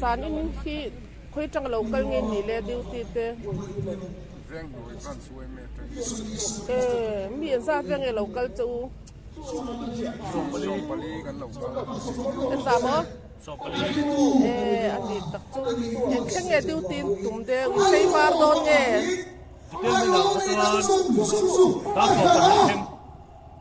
Zanin hi khawi atanga lo kal nge ni le duty te eh mi engzat vel nge lo kal che u engzah maw eh a tih tak chu eng thleng nge duty in tum deuh i sei var dawn nge.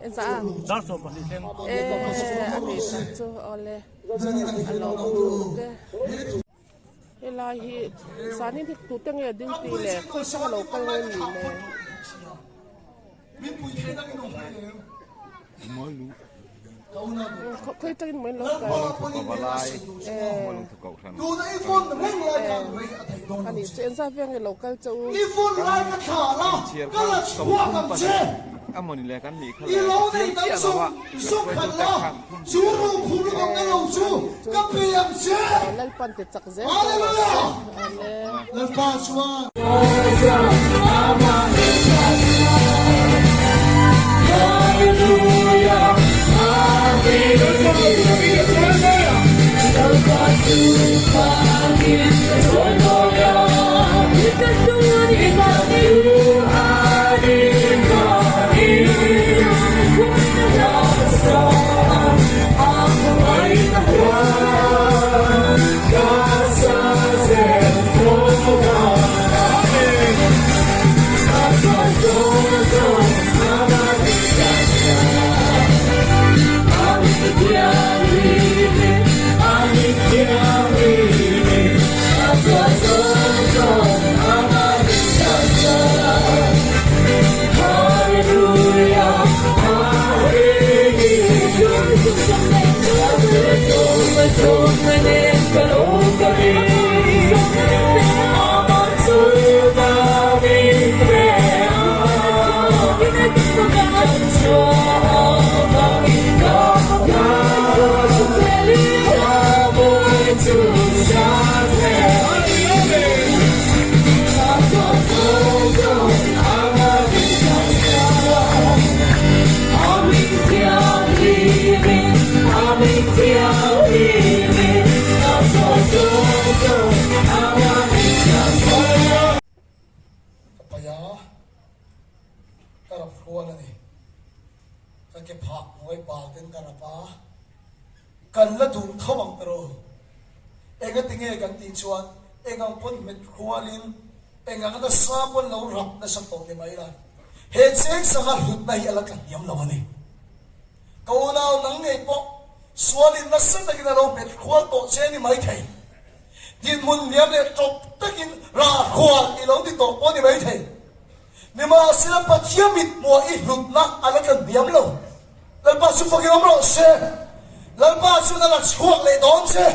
Engzah a eh a tih tak chu awle. A lawm awm lutuk e. Helai hi zanin hi tute nge duty le khawi hrang a lo kal nge ni le. Khawi atangin maw in lo kal. Eh ani chu engzat vel nge lo kal che u. I lo nei dang zawng zawng khat la, chu rophur awmna lo chu ka pe ang che. Lalpan ti chak zel che rawh se. Amen. Lalpa chuan. Ka pai a, ka rap hrual a ni. Ka ke phah hnuai bal ten ka rap a, kan la duh tho ang tawh rawh. Engatinge kan tih chuan engang pawn hmet hrualin engang nasa pawn lo rap nasa tawh ni mai la, he cheng sanga hlutna hi a la tla hniam lo a ni. Ka unau nang ngei pawh sualin nasa takin a lo hmet hrual tawh che ni mai thei. Dinhmun hniam leh tawp takin rah hrual i lo ti tawh pawh ni mai thei. Nimahsela Pathian mithmuah i hlutna a la tla hniam lo. Lalpa chu fakin awm rawh se. Lalpa chuan a la chhuak leh dawn che.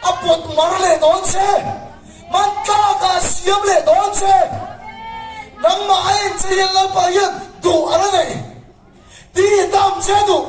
A pawt mar leh dawn che. Man tlakah a siam leh dawn che. Nangmah a en che hian Lalpa hian duh a la nei. Ti dam che duh.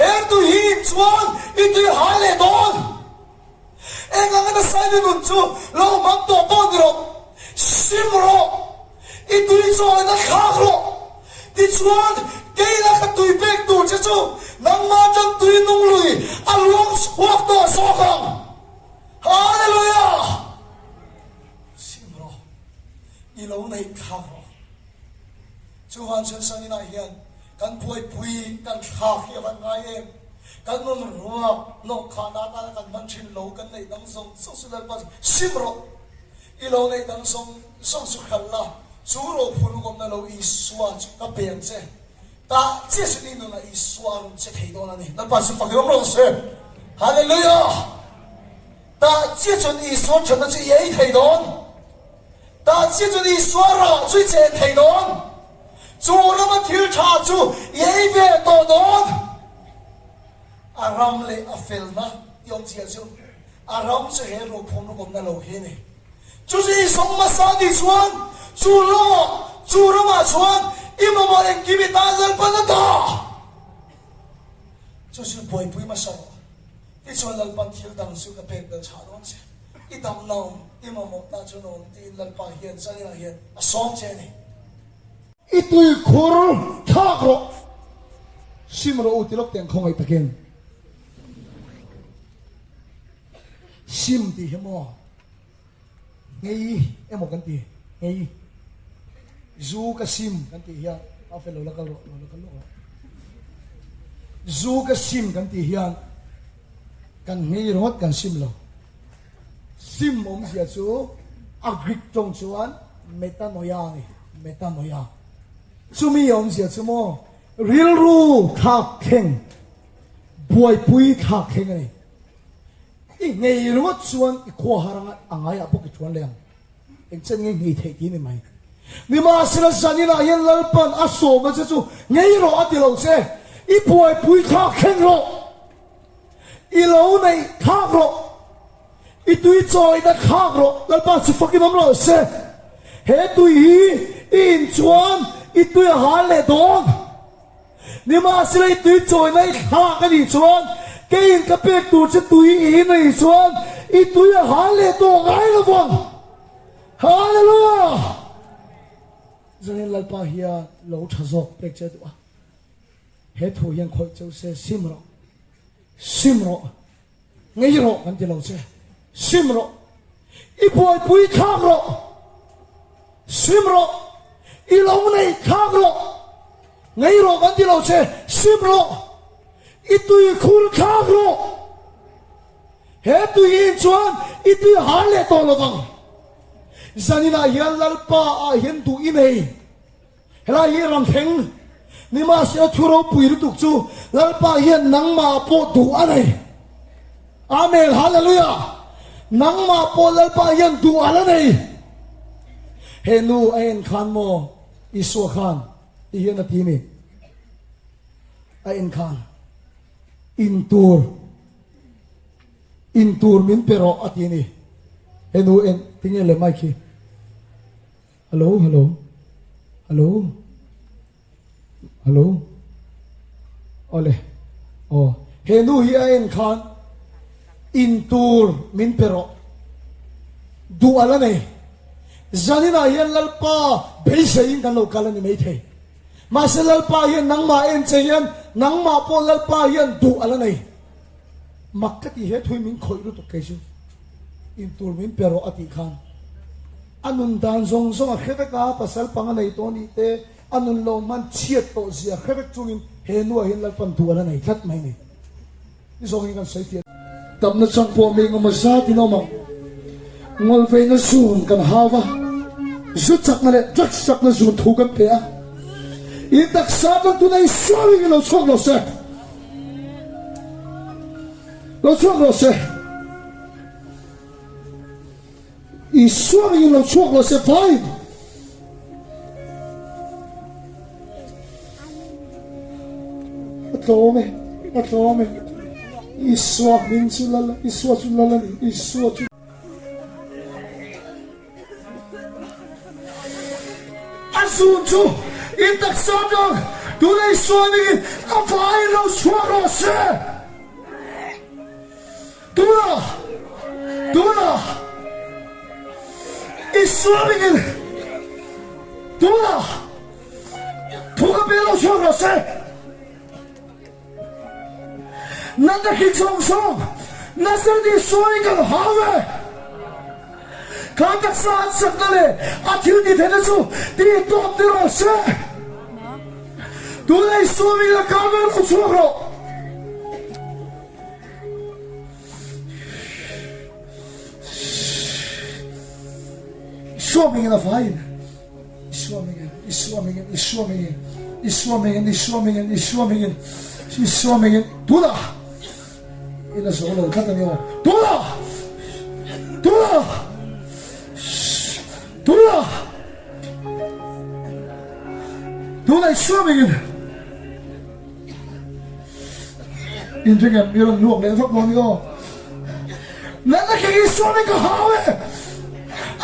Her tui hi in chuan i tui hal leh dawn. Eng anga nasa in i nun chu lo hmang tawh pawh ni rawh. Sim rawh. I tui chawi na thlak rawh. Tichuan, kei la ka tui pek tur che chu nangmah atang tui nung lui a luang chhuak tawh zawk ang. Hallelujah! Sim rawh. I lo neih thlak rawh. Chuvan chuan Sanginah hian kan buaipui kan thlak hi a van ngai em? Kan nun ruak nawh khahna atana kan hman thin lo kan neih dang zawng zawng chu Lalpa chu sim rawh. I lo neih dang zawng zawng chu hralh la, chu rophun awmna lo Isua chu ka pe ang che. Tah chiah chu ni nunah Isua a rawn che thei dawn a ni. Lalpa chu fak rawm rawh se. Hallelujah! Tah chiah chuan Isua thatna chu i ei thei dawn. Tah chiah chuan Isua rah chu i chen thei dawn. Chu rama thil tha chu i ei ve tawh dawn. A ram leh a felna i awm chiah chu a ram chu he rophum rukawmna lo hi a ni. Chu chu i sawm hmasa nih chuan chu lawngah, chu ramah chuan i mamawh engkim i tan Lalpan a dah. Chu chu buaipui hmasa rawh. Tichuan Lalpan thil dang chu ka pek belh chhah dawn che. I dam lo, i mamawh ta chu nuam tiin Lalpa hian zaninah hian a sawm che a ni. I tuikhur thlak rawh, sim rawh u ti lawk teh ang khawngaih takin. Sim tih hi maw ngei emaw kan ti ngei zu ka sim kan tih hian a fel lo la kal rawh lo la kal lawk rawh zu ka sim kan tih hian kan ngei rawt kan sim lo sim awmzia chu a Greek tawng chuan metanoia a ni metanoia chumi awmzia chu maw rilru thlak thleng buaipui thlak thleng a ni. I nghei ringawt chuan i khua har anga a ngaiah bawk i thuan leh ang. Eng chen nge nghei theih ti ni mai. Nimahsela zaninah hian Lalpan a sawmna che chu nghei rawh a ti lo che. I buaipui thlak thleng rawh. I lo neih thlak rawh. I tui chawina thlak rawh. Lalpa chu fakin awm rawh se. He tui hi i in chuan i tui a hal leh dawn. Nimahsela i tui chawina i thlak a nih chuan, keiin ka pek tur che tui i in a nih chuan, i tui a hal leh tawh ngai lo vang. Hallelujah! Zanin Lalpa hian lo tha zawk pek che duh a, he thu hian khawih cheu se sim rawh, sim rawh, ngei rawh kan ti lo che, sim rawh, i buaipui thlak rawh, sim rawh, i lo nei thlak rawh, ngei rawh kan ti lo che, sim rawh, i tui khur thlak rawh, he tui in chuan i tui har leh tawh lo vang. Zaninah hian Lalpa ah hian duh i nei. Helai hi ram thleng nimahsela thu ropui lutuk chu Lalpa hian nangmah pawh duh a nei. Amen Hallelujah. Nangmah pawh Lalpa hian duh a la nei. He nu a en khan maw Isua khan ti hian a ti ni. A en khan in tur in tur min pe rawh a ti ni. He nu en tinge le mai khi. Hello hello hello hello awle aw he nu hi a en khan in tur min pe rawh duh ala nei zaninah hian lalpa beiseiin kan lo kal a ni maithei mahse lalpa hian nangmah en che hian nangmah pawh lalpa hian duh ala nei mak ka ti he thui min khawih lutuk kei chu in tur min pe rawh a tih khan A nun dan zawng zawng a hre vek a, pasal pang a nei tawh anih te, a nun lo hman chhiat tawh zia hre vek chungin he nuah hian Lalpan duh a la nei tlat mai ni. Ni zawng hi kan sawi fiah. Tamna chang pawh mi engemaw zat in awm ang. Ngawlveina zun kan hau va, zu chakna leh drugs chakna zun thu kan pe a. In taksa tan tuna i sual in lo chhuak lo se. Lo chhuak lo se. Isua ngeiin lo chhuak lo se fai. A tlawm e, a tlawm e. Isua hming chu lal, Isua chu lal a ni, Isua chu. A zun chu in taksa atang tuna Isua hmingin a vaiin lo chhuak rawh se. Tuna, tuna, Isua mingin, tuna, thu ka pe lo chhuak rawh se. Natna hrik zawng zawng, Nazareth Isua in kan hau e. Kha taksa an sakna leh a thil ti theihna chu ti tawp ni rawh se. Tuna Isua mingin a kar vel lo chhuak rawh. Isua hmingin a vaiin Isua hmingin Isua hmingin Isua hmingin Isua hmingin Isua hmingin Isua hmingin Isua hmingin tunah ila zo lo tlat a ni aw tunah tunah tunah tunah Isua hmingin In ring em? I rawn luak leh vak dawn i aw. Natna keng Isua nen ka hau e.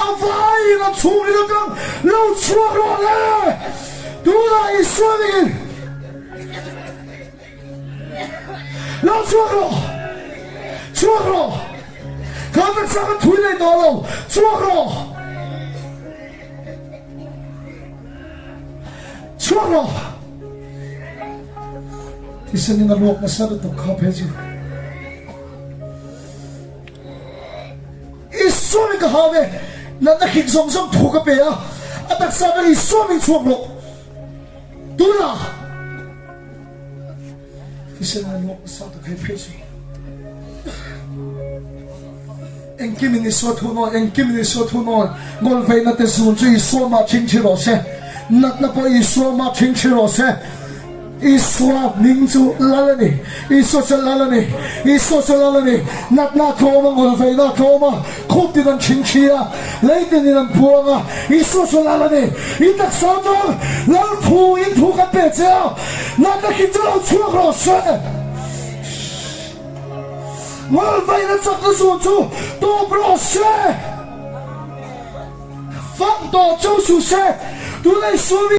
A vaiin a chhungril atang lo chhuak rawh le. Tunah Isua ningin lo chhuak rawh. Chhuak rawh. Kha taksa ka thui leh tawh lo. Chhuak rawh. Chhuak rawh. Thisen in a luak nasa lutuk kha phei chu. ka hau e, natna khik zawng zawng thu ka pe a, a taksa ber Isua min chhuak rawh. Tunah thisen a luak nasa tak hei phei chu. Engkimin Isua thu nawn, engkimin Isua thu nawn, ngawl veina te zun chu Isua mah ṭhingṭhi rawh se, natna pawh Isua mah ṭhingṭhi rawh se. Isua hming chu Lal a ni, Isua chu Lal a ni, Isua chu Lal a ni. Natna a tlawm a, ngawl veina a tlawm a, khup tin an ṭhingṭhi a, lei tinin an puang a, Isua chu Lal a ni. I taksa chuan Lal thu in thu kan pe che a, natna khi chu lo chhuak rawh se. Ngawl veina chakna zun chu tawp rawh se. Fak tawh chauh suh se, tunah Isua mi.